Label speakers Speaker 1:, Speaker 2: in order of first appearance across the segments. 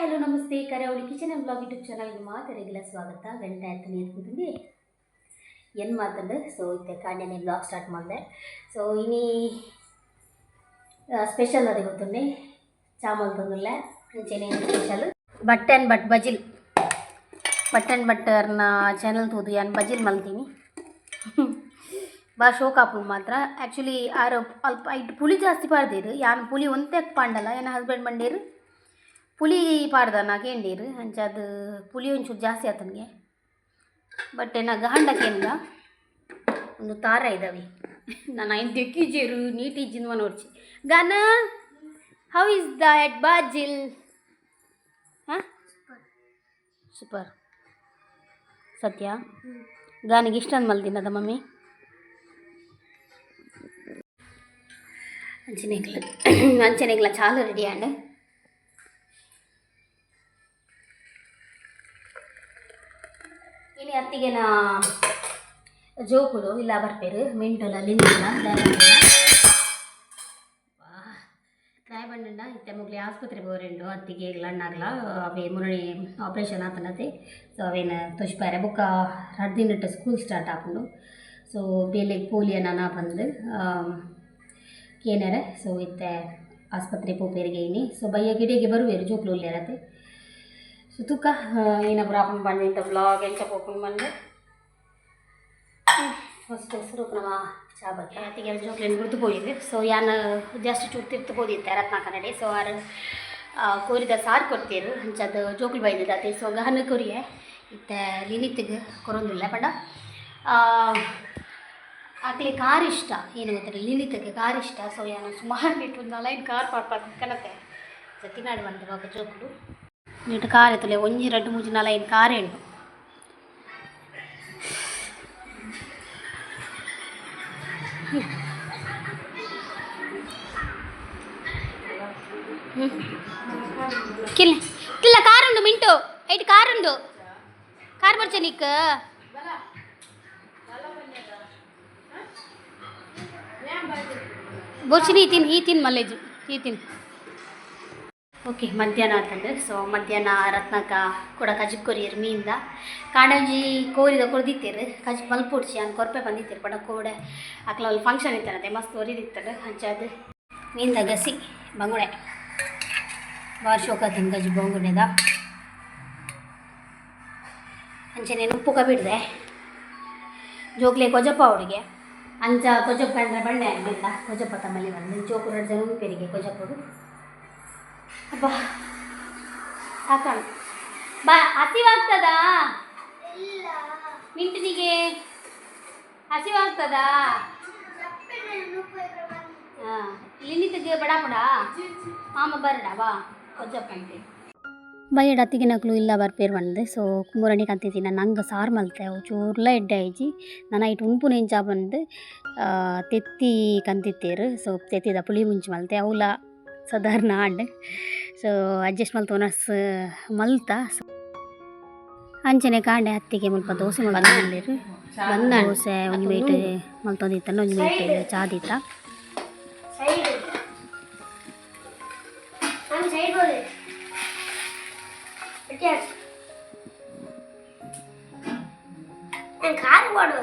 Speaker 1: Hello namaste. ಕರಾವಳಿ kitchen and blog YouTube ಚಾನಲ್ಗೆ ಮಾತೆರೆಗೆಲ್ಲ ಸ್ವಾಗತ. ಗಂಟೆ ಆಯ್ತು ನೀರು ಏನು ಮಾತಂದು. ಸೊ ಇತ್ತೆ ಕಾಂಡೆನೆ ಬ್ಲಾಗ್ ಸ್ಟಾರ್ಟ್ ಮಾಡಿದೆ. ಸೊ ಇನಿ ಸ್ಪೆಷಲ್ ಅದೇ ಗೊತ್ತುಂಡೆ ಚಾಮಲ್ ತಂದುಲ್ಲ ಅಂಚೆನೆ ಸ್ಪೆಷಲ್ ಬಟ್ ಆ್ಯಂಡ್ ಬಟ್ ಬಜಿಲ್. ಬಟ್ ಆ್ಯಂಡ್ ಬಟ್ಟರ್ನ ಚಾನಲ್ ತೂದು ಯಾನ್ ಬಜಿಲ್ ಮಲ್ತೀನಿ. ಬಾ ಶೋಕ್ ಆಪುಂಡು ಮಾತ್ರ. ಆ್ಯಕ್ಚುಲಿ ಆರು ಅಲ್ಪ ಐಟ್ ಪುಳಿ ಜಾಸ್ತಿ ಪಾಡ್ದೀರು. ಯಾನ್ ಪುಳಿ ಒಂತೆ ಪಾಂಡಲ. ಎನ್ನ ಹಸ್ಬೆಂಡ್ ಬಂಡೇರು ಪುಳಿ ಪಾಡ್ದನ ಕೇಂಡೀರು. ಅಂಚ ಅದು ಪುಳಿ ಒಂಚೂರು ಜಾಸ್ತಿ ಆತನಿಗೆ. ಬಟ್ ಏನ ಗಾಂಡ ಕೇಂದ ಒಂದು ತಾರ ಇದ್ದಾವೆ. ನಾನು ಐದು ದೆಕ್ಕಿಜೇರು ನೀಟ್ ಇಜ್ಜಿನ ನೋಡ್ಚಿ. ಗಾನ, how is that bajil? ಹಾಂ, ಸೂಪರ್. ಸತ್ಯ ಗಾನಿಗೆ ಇಷ್ಟ ಮಲ್ದಿನದ ಮಮ್ಮಿ. ಅಂಚನೆಗ್ಲ ಅಂಚನೆಗ್ಲ ಚಾಲು ರೆಡಿ ಆಂಡ್. ಇನಿ ಅತ್ತಿಗೆನ ಜೋಕುಲು ಇಲ್ಲ ಬರ್ಪೇರು. ಮಿಂಟುಲ ಲಿಂದುಲ ದಾಯ ಬಂಡ. ಇತ್ತೆ ಮುಗ್ಲಿ ಆಸ್ಪತ್ರೆ ಬೋರೆಂಡು. ಅತ್ತಿಗೆ ಅಣ್ಣಾಗ್ಲ ಅವೇ ಮುರಣಿ ಆಪರೇಷನ್ ಆತನತೆ. ಸೊ ಅವೇನು ತುಷ್ಪಾರೆ ಬೊಕ್ಕ ರಡ್ಡ್ ದಿನಟ್ ಸ್ಕೂಲ್ ಸ್ಟಾರ್ಟ್ ಆಪುಂಡು. ಸೊ ಬೇಲೆಗ್ ಪೋಲಿಯ ನನ ಬಂದು ಕೇನೆರೆ. ಸೊ ಇತ್ತೆ ಆಸ್ಪತ್ರೆ ಪೋಪೇರಿಗೆ ಇನಿ. ಸೊ ಬಯ್ಯ ಗಿಡೆಗೆ ಬರುವೇರು ಜೋಕ್ಲು ಉಲ್ಲೇರತೆ. ಸೊ ತೂಕ ಏನ ಪೂರ ಬಂದು ಇಂಥ ಬ್ಲಾಗ್ ಎಂಚ ಪೋಪುಂಡು ಬಂದು. ಫಸ್ಟ್ ಸುರುಕು ನಮ್ಮ ಚಾ ಬತ್ತ. ಅತ್ತಿಗೆ ಜೋಕ್ಲೆನ್ ಗುರ್ತು ಪೋಯಿದ್ದು. ಸೊ ಯಾನ್ ಜಾಸ್ತಿ ಚೂರು ತಿರ್ತು ಪೋದಿತ್ತೆ ರತ್ನಾಕನಡೆ. ಸೊ ಆರು ಕೋರಿದ ಸಾರು ಕೊಡ್ತೀರು. ಅಂಚದ ಜೋಕ್ಲು ಬೈದಿದ್ದಾತೆ. ಸೊ ಗಹನ ಕೊರಿಯೆ ಇತ್ತೆ ಲಿನಿತ್ತಿಗೆ ಕೊರೊಂದಿಲ್ಲ. ಪಂಡ ಆಕ್ಲೆ ಕಾರ್ ಇಷ್ಟ. ಏನು ಗೊತ್ತಿಲ್ಲ, ಲಿನಿತ್ಗೆ ಕಾರ್ ಇಷ್ಟ. ಸೊ ಯಾನು ಸುಮಾರು ನೀಟು ಲೈನ್ ಕಾರ್ ಪಾಡ್ ಕನತೆ ಜತ್ತಿನಾಡು ಬಂದು ಬಾಕ ಜೋಕುಲು ನೀಟು ಕಾರ್ ಎತ್ತಲೆ ಒಂಜಿ ರಡ್ಡ್ ಮೂಜಿ ನಾಲ್ ಐನ್ ಕಾರ್ ಉಂಡು. ಕಿಲ್ಲ ಕಿಲ್ಲ ಕಾರ್ ಉಂಡು ಮಿಂಟು ಐಟ್ ಕಾರ್ ಉಂಡು. ಕಾರ್ ಬರ್ಚೆ ನಿಕ್ ಬೋಚಿನಿ ಈ ತಿನ್ ಈ ತಿನ್ ಮಲ್ಲೇಜು ಈ ತಿನ್. ಓಕೆ, ಮಧ್ಯಾಹ್ನ ಆತಂಡು. ಸೊ ಮಧ್ಯಾಹ್ನ ರತ್ನಕ ಕೂಡ ಕಜಿಪ್ ಕೊರಿಯರ್ ಮೀನ್ದ. ಕಾಂಡಂಜಿ ಕೋರಿದ ಕೊರ್ದಿತ್ತೇರು. ಕಜಿಪ್ ಮಲ್ಪೊಡ್ಚಿ ಅನ್ ಕೊರ್ಪೆ ಬಂದಿತ್ತೇರು. ಪಂಡ ಕೋಡೆ ಅಕ್ಲ ಅಲ್ಲಿ ಫಂಕ್ಷನ್ ಇತ್ತನತೆ ಮಸ್ತ್ ಒರಿದಿತ್ತಂಡು. ಅಂಚಾದ್ ಮೀನ್ದ ಗಸಿ ಬಂಗುಡೆ ಬಾರಿ ಶೋಕ ಆತಂಡು ಗಜಿ ಬಂಗುಡೆದ. ಅಂಚನೆ ಉಪ್ಪು ಕಬಿಡ್ದೆ ಜೋಕ್ಲೆ ಕೊಜಪ್ಪ ಅವರಿಗೆ. ಅಂಚ ಕೊಜಪ್ಪ ಅಂದ್ರೆ ಬಂಡೆ ಆಗಿಲ್ಲ ಕೊಜಪ್ಪ ತಮ್ಮಲ್ಲಿ ಬಂದು ಜೋಕು ಎರಡು ಜನ ಉಂಪೆರಿಗೆ ಕೊಜಪ್ಪಡು. ಅಬ್ಬಾ ಸಾಕಾಣ ಬಾ. ಹಸಿವಾಗ್ತದಾ ಮಿಂಟುನಿಗೆ? ಹಸಿವಾಗ್ತದಾ? ಹಾಂ, ಲಿನಿತಿಗೆ ಬಡಾಪಡ ಮಾಮ ಬರಡ ಬಾ ಕೊಜ್ಜಪ್ಪ ಅಂತೆ. ಬಯ್ಯಡ ಅತ್ತಿಗೆನಕ್ಲು ಇಲ್ಲ ಬರ್ಪೇರು ಬಂದು. ಸೊ ಕುಂಬುರಣಿ ಕಂತಿದ್ದೀನಿ ನಂಗೆ ಸಾರು ಮಲ್ತೆ. ಅವು ಚೂರ್ಲ ಎಡ್ಡೆ ಆಯ್ಜಿ. ನಾನು ಐಟ್ ಉಂಪುನ ಎಂಚ ಬಂದು ತೆತ್ತಿ ಕಂತಿತ್ತೇರು. ಸೊ ತೆತ್ತಿದ ಪುಳಿ ಮುಂಚಿ ಮಲ್ತೆ. ಅವುಲ ಸಾಧಾರಣ ಆಂಡ್. ಸೊ ಅಡ್ಜಸ್ಟ್ ಮಲ್ತ ಒನಸ್ ಮಲ್ತ. ಅಂಚನೆ ಕಾಂಡೆ ಅತ್ತಿಗೆ ಮುಲ್ಪ ದೋಸೆ ಮಲ್ತೊಂದಿಲ್ಲೆರ್. ದೋಸೆ ಒಂಜಿ ಮೇಟ್ ಮಲ್ತೊಂದಿತ್ತಂಡ, ಒಂಜಿ ಮೇಟ್ ಚಾ ದೀತ.
Speaker 2: ಕಾರ್ ಕೊಡು.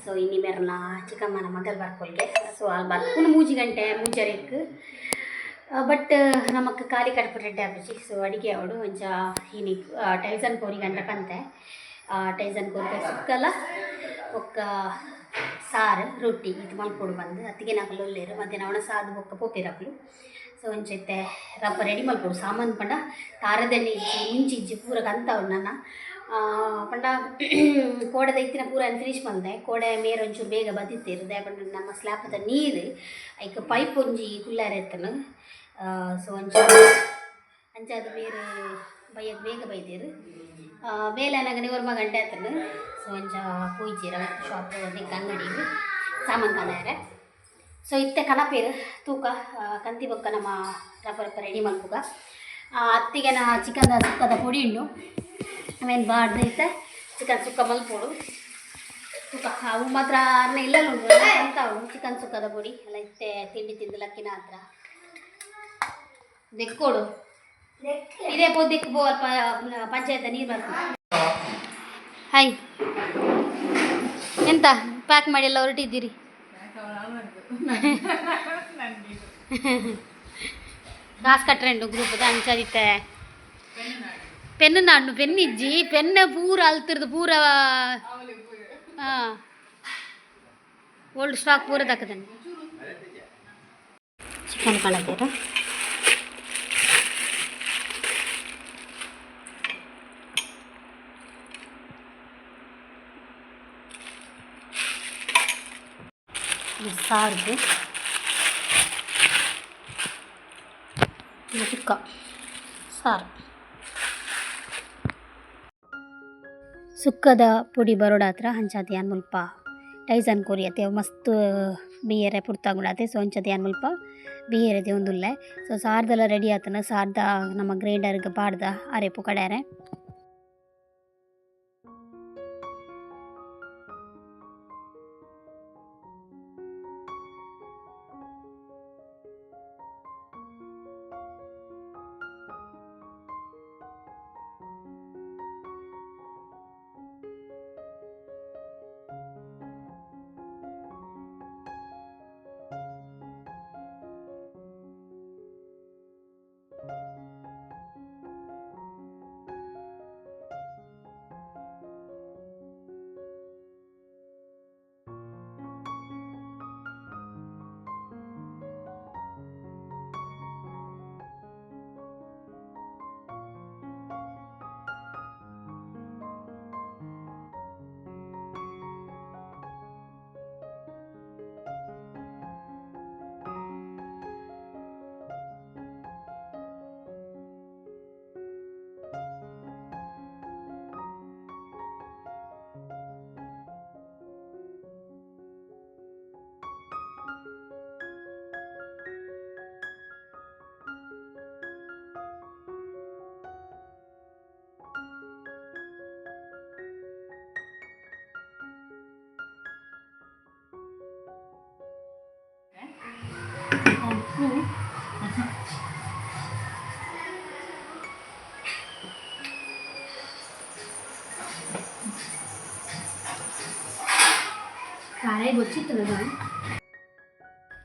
Speaker 1: ಸೊ ಇನ್ನಿ ಮೇರ್ನ ಚಿಕ್ಕಮ್ಮನ ಮಗಲ್ ಬರ್ಪೊಲ್ಗೆ. ಸೊ ಅಲ್ಲಿ ಬರ್ಪುನ ಮೂಜಿ ಗಂಟೆ ಮೂಜರೆಕ್. ಬಟ್ ನಮಕ್ ಖಾಲಿ ಕಡಪು ರೆಡ್ಡಿ ಆಪುಜಿ. ಸೊ ಅಡಿಗೆ ಅವಡು ಒಂಚ ಇನಿ ಟೈಸನ್ ಕೋರಿ ಗಂಟೆ ಪಂತೆ. ಟೈಸನ್ ಕೋರಿ ಸುಕ್ಕಲ ಬೊಕ್ಕ ಸಾರು ರೊಟ್ಟಿ ಇದು ಮಲ್ಪೊಡು ಬಂದು. ಅತ್ತಿಗೆ ನಕಲು ಉಲ್ಲೇರು ಮಧ್ಯಾಹ್ನ ಒಣ ಸಾದು ಬೊಕ್ಕ ಪೋಪೇರಕುಲು. ಸೊ ಒಂಚ ಇತ್ತೆ ರಪ್ಪ ರೆಡಿ ಮಲ್ಪೊಡು ಸಾಮಾನು. ಪಂಡ ತಾರದೆಣ್ಣೆ ಇಜ್ಜಿ, ಮುಂಚಿ ಇಜ್ಜಿ, ಪೂರ ಕಂತ ನನ್ನ. ಪಂಡ ಕೋಡೆದ ಇತ್ತಿನ ಪೂರ ಫಿನಿಶ್ ಮಲ್ದೆ. ಕೋಡೆ ಮೇರ್ ಒಂಚೂರು ಬೇಗ ಬದಿತ್ತೇರು. ದಾಯೆ ಪಂಡ ನಮ್ಮ ಸ್ಲ್ಯಾಪದ ನೀರು ಐಕ್ ಪೈಪ್ ಒಂಜಿ ಕುಲ್ಲಾರೆ ಇತ್ತನು. ಸೊ ಒಂಚೂರು ಅಂಚಾದ ಮೇರು ಬಯ್ಯಗ್ ಬೇಗ ಬೈದೇರು. ಬೇಲೆ ಅನಗನೆ ಒರ್ಮ ಗಂಟೆ ಆತನು. ಸೊ ಒಂಚ ಪೋಯ್ಜೀರ ಶಾಪ್ ಅಂಗಡಿಗೆ ಸಾಮಾನು ಕನಾರೆ. ಸೊ ಇತ್ತೆ ಕನಪೇರು ತೂಕ ಕಂತಿ ಬೊಕ್ಕ ನಮ್ಮ ರಪ್ಪ ರಪ್ಪ ರೆಡಿ ಮಲ್ಪುಗ. ಅತ್ತಿಗೆನ ಚಿಕನ್ ಸುಕ್ಕದ ಪೊಡಿ ಉಂಡು. ಆಮೇಲೆ ಬಾಡ್ದು ಇತ್ತೆ ಚಿಕನ್ ಸುಕ್ಕ ಮಲ್ಪೊಡು. ಸುಕ್ಕ ಅವು ಮಾತ್ರ ಅರ್ನ ಇಲ್ಲಲ್ಲ ಉಂಡು ಅಂತ. ಅವು ಚಿಕನ್ ಸುಕ್ಕದ ಪೊಡಿ ಎಲ್ಲ ಇತ್ತೆ ತಿಂಡಿ ತಿಂದು ಲಕ್ಕಿನ ಹತ್ರ ದೆಕ್ಕೋಡು. ಇದೇ ಪೋ ದಿಕ್ಕು ಪೋ, ಅಲ್ಪ ಪಂಚಾಯತ್ ನೀರು ಬರ್ತದೆ. ಹಾಯ್, ಎಂತ ಪ್ಯಾಕ್ ಮಾಡಿ ಎಲ್ಲ ಹೊರಟಿದ್ದೀರಿ? ಕಾಸು ಕಟ್ರೆಂಡು ಗ್ರೂಪ್ದ ಅಂಚಾದಿತ್ತೆ. ಪೆನ್ನು ನಾಡು, ಪೆನ್ ಇಜ್ಜಿ, ಪೆನ್ನ ಪೂರ ಅಲ್ತಿರ್ದು ಪೂರ. ಹಾಂ, ಓಲ್ಡ್ ಸ್ಟಾಕ್ ಪೂರ ದಕ್ಕದನ್. ಚಿಕನ್ ಕಳದಿರ. ಸಾರಿಗೆ ಇದು ಸುಕ್ಕ ಸಾರು. ಸುಕ್ಕದ ಪುಡಿ ಬರೋಡ ಹತ್ರ ಅಂಚಾದ್ ಯಾನ್ ಮುಲ್ಪ ಟೈಸನ್ ಕೋರಿ ಅತೆ. ಮಸ್ತ್ ಬಿಯರೆ ಪುರ್ತಾಗುಂಡಾತೆ. ಸೊ ಅಂಚಾದ್ ಯಾನ್ ಮುಲ್ಪ ಬಿಯರೆ ಉಂದುಲ್ಲೆ. ಸೊ ಸಾರ್ದೆಲ್ಲ ರೆಡಿ ಆತನ. ಸಾರ್ದ ನಮ್ಮ ಗ್ರೈಂಡರ್ಗೆ ಪಾಡ್ದ ಅರೆಪು ಕಡ್ಯಾರೆ.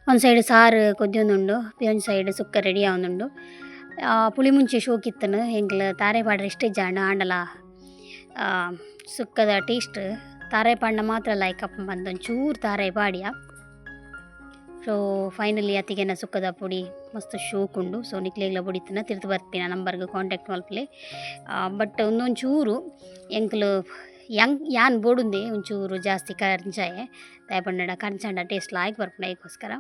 Speaker 1: ಒಂದು ಸೈಡ್ ಸಾರು ಕೊದ್ಯೊಂದುಂಡು, ಒಂಜಿ ಸೈಡ್ ಸುಕ್ಕ ರೆಡಿ ಆವೊಂದುಂಡು. ಪುಳಿ ಮುಂಚಿ ಶೋಕಿತ್ತನು. ಎಂಕ್ಲ ತಾರೆ ಪಾಡ್ರೆ ಇಷ್ಟ ಇಜ್ಜಾಂಡ್. ಆಂಡಲ ಸುಕ್ಕದ ಟೇಸ್ಟ್ ತಾರೆ ಪಾಡ್ನ ಮಾತ್ರ ಲೈಕ್ ಅಪ್ ಬಂದು ಒಂಚೂರು ತಾರೆ ಪಾಡ್ಯ. ಸೊ ಫೈನಲಿ ಅತ್ತಿಗೆನ ಸುಕ್ಕದ ಪೊಡಿ ಮಸ್ತ್ ಶೋಕುಂಡು. ಸೊ ನಿಕ್ಲೆಗ್ಲ ಬೊಡಿತ್ತುಂಡ ತಿರ್ತು ಬರ್ಪಿನ ನಂಬರ್ಗ್ ಕಾಂಟ್ಯಾಕ್ಟ್ ಮಲ್ಪುಲೆ. ಬಟ್ ಉಂದೊಂಚೂರು ಎಂಕ್ಲು ಯಂಗ್ ಯಾನ್ ಬೋಡುಂದೆ ಒಂಚೂರು ಜಾಸ್ತಿ ಕರ್ಂಚಾಯೆ. ದಾಯೆ ಪಂಡ ಕರ್ಂಚಾಂಡ ಟೇಸ್ಟ್ ಲಾಯ್ಕ್ ಬರ್ಪುಂಡು, ಐಕೋಸ್ಕರ.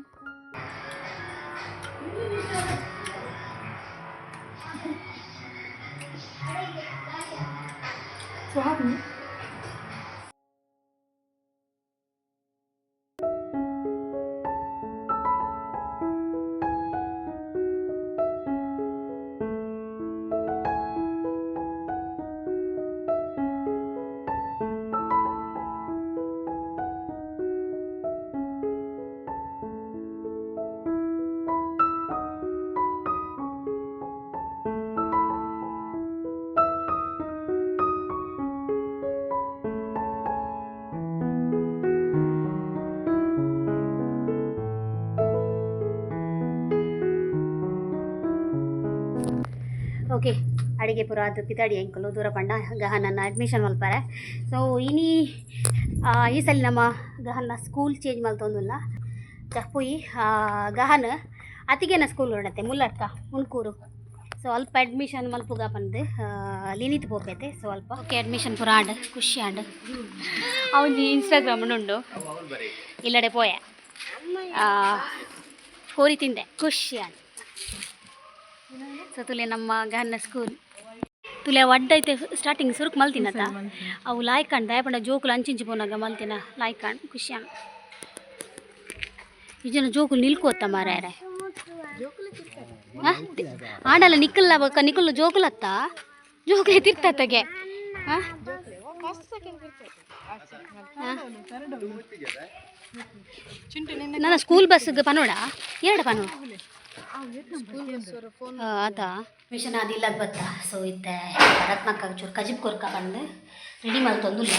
Speaker 1: ಓಕೆ, ಅಡಿಗೆ ಪೂರ ಅದು ಪಿದಾಡಿ ಎಂಕುಲು ದೂರ ಪಂಡ ಗಹನನ್ನ ಅಡ್ಮಿಷನ್ ಮಲ್ಪರೆ. ಸೊ ಇನಿ ಈ ಸಲ ನಮ್ಮ ಗಹನ್ನ ಸ್ಕೂಲ್ ಚೇಂಜ್ ಮಲ್ತೊಂದುಲ್ಲ ಪೋಯಿ. ಗಹನ್ ಅತಿಗೆನ ಸ್ಕೂಲ್ ಹೊರಡತ್ತೆ ಮುಲ್ಲಡ್ಕ ಹುಣ್ಕೂರು. ಸೊ ಅಲ್ಪ ಅಡ್ಮಿಷನ್ ಮಲ್ಪುಗ ಪಂದ್ ಲಿನಿತ್ ಪೋಪೈತೆ. ಸೊ ಅಲ್ಪ ಓಕೆ ಅಡ್ಮಿಷನ್ ಪೂರ ಆಂಡ್, ಖುಷಿ ಆಂಡ್. ಅವೊಂಜಿ ಇನ್ಸ್ಟಾಗ್ರಾಮ್ ಉಂಡು. ಇಲ್ಲಡೆ ಪೋಯ, ಕೋರಿ ತಿಂದೆ, ಖುಷಿ ಆಂಡ್. ಸೊ ತುಲೆ ನಮ್ಮ ಗಹನ ಸ್ಕೂಲ್ ತುಲೆ. ವಡ್ಡ ಐತೆ. ಸ್ಟಾರ್ಟಿಂಗ್ ಸುರುಕ್ ಮಲ್ತಿನತ ಅವು ಲಾಯ್ಕಂಡ್. ದಾಯಪಂಡ ಜೋಕುಲು ಅಂಚಿಂಚಿ ಪೋನಾಗ ಮಲ್ತಿನ ಲಾಯ್ಕಂಡ್, ಖುಷಿ ಆಂಡ್. ಈ ಜನ ಜೋಕುಲು ನಿಲ್ಕೋತ್ತ ಮಾರ್ಯಾರೆ. ಆಂಡಲ ನಿಕ್ಕಲ್ಲ ಬೊಕ್ಕ ನಿಕ್ಕಲ್ಲ ಜೋಕುಲತ್ತ ಜೋಕುಲೆ ತಿರ್ತತ್ತಗೆ. ಹಾಂ, ನನ್ನ ಸ್ಕೂಲ್ ಬಸ್ಗೆ ಪನೋಡ ಎರಡು ಪನೋಡ ಅದ ಮಿಷನ್ ಅದಿಲ್ಲ ಬತ್ತ. ಸೊ ಇತ್ತೆ ರತ್ನಕ್ಕ ಚೂರು ಕಜಿಪ್ ಕೊರ್ಕ ಬಂದು ರೆಡಿ ಮಲ್ತೊಂದುಲ್ಲ.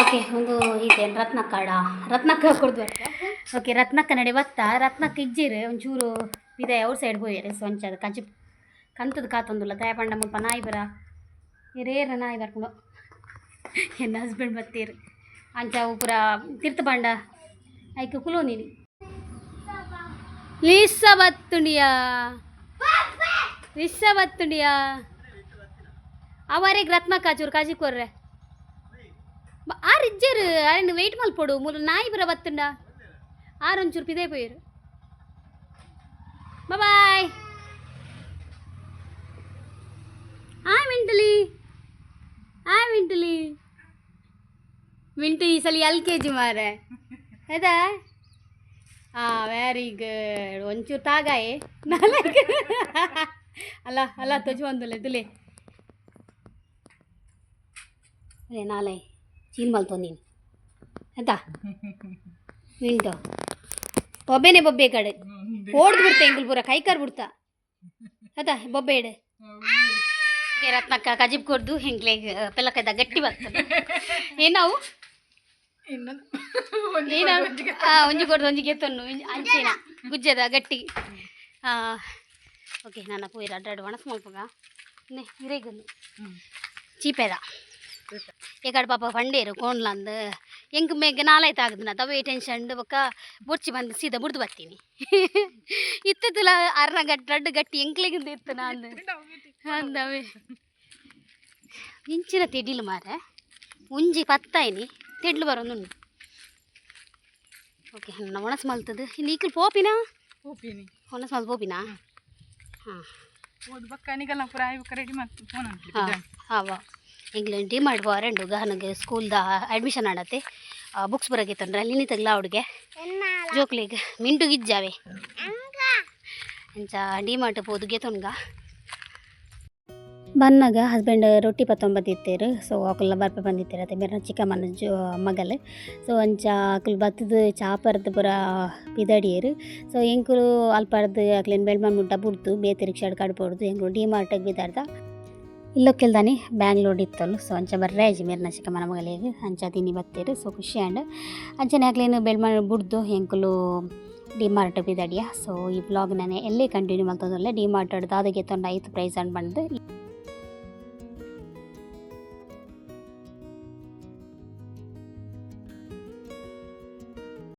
Speaker 1: ಓಕೆ, ಒಂದು ಇದೆ ರತ್ನಕ್ಕ ಅಡ ರತ್ನಕ್ಕ ಕೊಡ್ದು. ಓಕೆ, ರತ್ನಕ್ಕ ನಡೆ ಬತ್ತ. ರತ್ನಕ್ಕ ಇಜ್ಜಿರು ಒಂಚೂರು ಇದೆ ಅವ್ರ ಸೈಡ್ ಪೋಯೆರ್. ಸೊ ಅಂಚ ಕಂಚಿ ಕಂತದ ಕಾತೊಂದುಲ್ಲ. ದಯಪಂಡ ಮುಲ್ಪ ನಾಯಿ ಬರ ಏರೇರ ನಾಯಿ ಬರ್ಪುಂಡು. ಎನ್ನ ಹಸ್ಬೆಂಡ್ ಬತ್ತೀರು. ಅಂಚ ಅವು ಪೂರ ತಿರ್ತು ಪಂಡ ಐಕ್ ಕುಲೋನಿನಿ. ಲಿಸ್ಸ ಬತ್ತುಂಡಿಯಾ, ಲಿಸ್ಸ ಬತ್ತುಂಡಿಯಾ. ಅವರಿಗೆ ರತ್ನಕ್ಕ ಚೂರು ಕಾಜಿ ಕೊರ್ರೆ. ಆರ್ ಇಜ್ಜೆರ್, ಅರೆನ್ ವೆಯ್ಟ್ ಮಲ್ಪೊಡು. ಮೂಲು ನಾಯಿ ಪೂರ ಬತ್ತುಂಡ. ಆರ್ ಒಂಚೂರು ಪಿದೈ ಪೋಯೆರ್. ಬಾಯ್ ಆ ಮಿಂಟಲಿ, ಆ ಮಿಂಟಲಿ. ಮಿಂಟು ಈ ಸಲ ಎಲ್ಕೆಜಿ ಮಾರೆ, ಆಯ್ತಾ? ಹಾಂ, ವೆರಿ ಗುಡ್. ಒಂಚೂರು ತಾಗಾಯೆ ನಾಲ್ಕು ಅಲ್ಲ ಅಲ್ಲ ತೊಜು ಒಂದುಲೆ ತುಲೆ ಅದೇ ನಾಳೆ ಚೀನ್ ಮಲ್ತೊಂದಿನಿ, ಆಯ್ತಾ? ಮಿಂಟು ಬೊಬ್ಬೆನೆ ಬೊಬ್ಬೆ ಕಡೆ ಓಡ್ದು ಬಿಡ್ತಾ. ಎಂಗುಲ್ ಪೂರ ಕೈಕಾರ್ ಬಿಡ್ತಾ, ಆಯ್ತಾ? ಬೊಬ್ಬೆ ಇಡು. ರತ್ನಕ್ಕ ಕಜಿಪ್ ಕೊಡ್ದು ಹೆಂಗ್ಲೆ ಪೆಲ್ಲಕ್ಕದ ಗಟ್ಟಿ ಬರ್ತದೆ. ಏನವು ಏನ? ಒಂಜಿ ಕೊಡ್ದು ಒಂಜಿ ಗೆತ್ತೊನ್ನು ಅಂಚೇನ ಗುಜ್ಜದ ಗಟ್ಟಿ. ಓಕೆ, ನನ್ನ ಪೋಯಿರ ಅಡ್ಡಾಡು ಒಣಸ್ ಮಲ್ಪಗ ನೆ ಇರೇಗನ್ನು ಚೀಪೆದ ಏಕಾಡು ಪಾಪ ಪಂಡೇರು ಕೋಣ್ಲಂದು. ಎಂಕ್ ಮೇಗ್ ನಾಲಾಯ್ತು ಆಗುದಿನ ತವೇ ಟೆನ್ಷನ್. ಬೊಕ್ಕ ಬೊರ್ಚಿ ಬಂದು ಸೀದಾ ಬುಡ್ದು ಬರ್ತೀನಿ. ಇತ್ತುಲ ಅರ್ನ ಗಟ್ಟಿ ರಡ್ಡು ಗಟ್ಟಿ ಎಂಕ್ಲೆಗಿಂದ ಇತ್ತು ನಾನು ಅಂದವೆ. ಇಂಚಿನ ತೆಡಿಲು ಮಾರೆ, ಒಂಜಿ ಪತ್ತಾಯಿನಿ ತೆಡ್ಲು ಬರೋದುಂಡು. ಓಕೆ, ನನ್ನ ಒಣಸ್ ಮಲ್ತದು. ಇನ್ನು ಈಕಲ್ ಪೋಪಿನ?
Speaker 3: ಪೋಪಿನಿ.
Speaker 1: ಒಣಸ್ ಮಲ್ತು ಪೋಪಿನಾ? ಹಾಂ.
Speaker 3: ಓದು ಬಕ್ಕ ನಿಗಲ್ಲ ಪೂರ ಆಯ್ ಬೊಕ್ಕ ರೆಡಿ ಮಾಡ್ತು ಫೋನ್.
Speaker 1: ಹಾಂ ಹಾಂ ವಾ ಎಂಗ್ಲೆಂಡ್ ಡಿ ಮಾಡುವ ರೆಂಡು ಗಹನಗೆ ಸ್ಕೂಲ್ದ ಅಡ್ಮಿಷನ್ ಆಡತ್ತೆ. ಬುಕ್ಸ್ ಬರೋಕೆ ತೊಂದರೆ ಅಲ್ಲಿ ತಗ್ಲ ಹುಡುಗೆ ಜೋಕ್ಲಿಗ್ ಮಿಂಟು ಗಿಜ್ಜಾವೆ. ಅಂಚ ಡಿ ಮಾರ್ಟ್ ಪೋದು ಗೆತೊನ್ಗ ಬನ್ನಗ ಹಸ್ಬೆಂಡ್ ರೊಟ್ಟಿ ಪತ್ತೊಂಬತ್ತಿತ್ತೇರು. ಸೊ ಅಕುಲ್ಲ ಬರ್ಪೆ ಬಂದಿತ್ತೇರು ಅತ್ತೆ ಬೇರೆ ಚಿಕ್ಕಮ್ಮನ ಜೋ ಮಗಲ್. ಸೊ ಅಂಚ ಅಕುಲು ಬತ್ತದು ಚಾಪರ್ದು ಪೂರ ಪಿದಡಿಯರು. ಸೊ ಎಂಕುಲು ಅಲ್ಪರ್ದು ಅಕ್ಲೆನ್ ಬೆಳ್ಮನ್ ಮುಟ್ಟ ಬುಡ್ದು ಬೇತೆ ರಿಕ್ಷಾಡ್ ಕಡ್ಪೊಡ್ದು ಎಂಕುಲು ಡಿ ಮಾರ್ಟಿಗೆ ಬಿದಾರ್ದ. ಇಲ್ಲೊಕ್ಕೆಲ್ದಾನೆ ಬ್ಯಾಂಗ್ಳೂರ್ ಇತ್ತಲ್ಲ. ಸೊ ಅಂಚ ಬರ್ರೆ ಆಯ್ಜಿ ಮೇರ್ನ ಚಿಕ್ಕಮ್ಮನ ಮಗಳಿಗೆ. ಅಂಚ ತಿನ್ನಿ ಬತ್ತೇರು. ಸೊ ಖುಷಿ ಆಂಡ್. ಅಂಚನೆ ಅಕ್ಲೆನ್ ಬೆಳ್ಮನ್ ಬುಡ್ದು ಎಂಕುಲು ಡಿ ಮಾರ್ಟ್ ಬಿದಡಿಯ. ಸೊ ಈ ಬ್ಲಾಗ್ ನಾನು ಎಲ್ಲೇ ಕಂಟಿನ್ಯೂ ಮಲ್ತೊಂದುಲ್ಲೆ. ಡಿ ಮಾರ್ಟ್ ದಾದಗೆ ತೊಂಡ ಐತು ಪ್ರೈಸ್ ಅಂಡ್ ಬಂದು.